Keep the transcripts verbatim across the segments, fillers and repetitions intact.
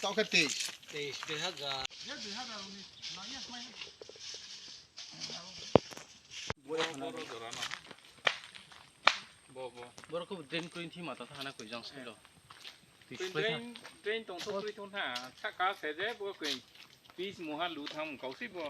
Tokhe teis. Teis, dui hajar. Borok khe drain kwrwi thwi mata thana koi jang side o. Twi swpai tha. Drain, drain tong thok twi thong tha. Saka se je bo koi. Pis moha lu tham kau si bo.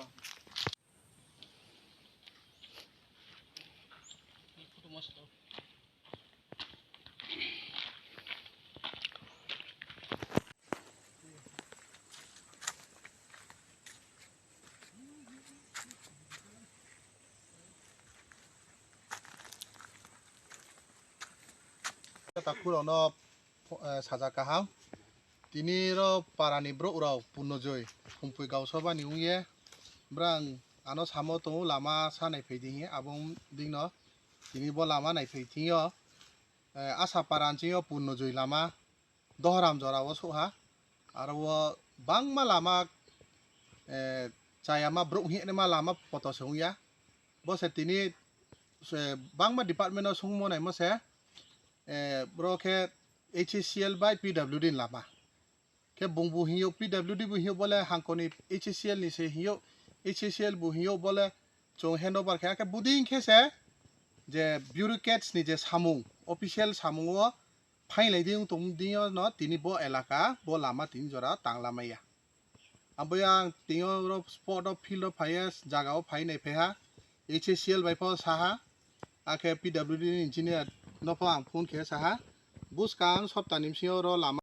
Takhurokno, eh, sajak kaham. Tini ro parani borok rok Purnojoy Humpui Gausabani wngye. Brang ano samo tongo lama sa naiphai di hinwi abo dingno. Tini bo lama naiphai thwngyo. Eh, Asa para anchingyo Purnojoy lama. Dohoram jora o sokha. Aro o bangma lama, eh, chayama borok hinwi ma lama poto se wngya. Bo se tini se bangma department o songmo naimo se, eh, boro khe H A C L bai P W D ni lama. Khe bungbu hinyo P W D bo hinyo bole hangkoni H A C L ni se hinyo, H A C L bo hinyo bole chwng handover khe, khe buding khe se je bureaucrats ni je samung, official samung o phailai di wng tong di no tini bo elaka, bo lama tini jora tanglamaya. Abo yang tini oro spot o field o phaiya, jaga o phai nai phaiha, H A C L bai pho saha, akhe P W D ni engineer no pho ang phone khe saha, buskang sopta ni bisingo oro lama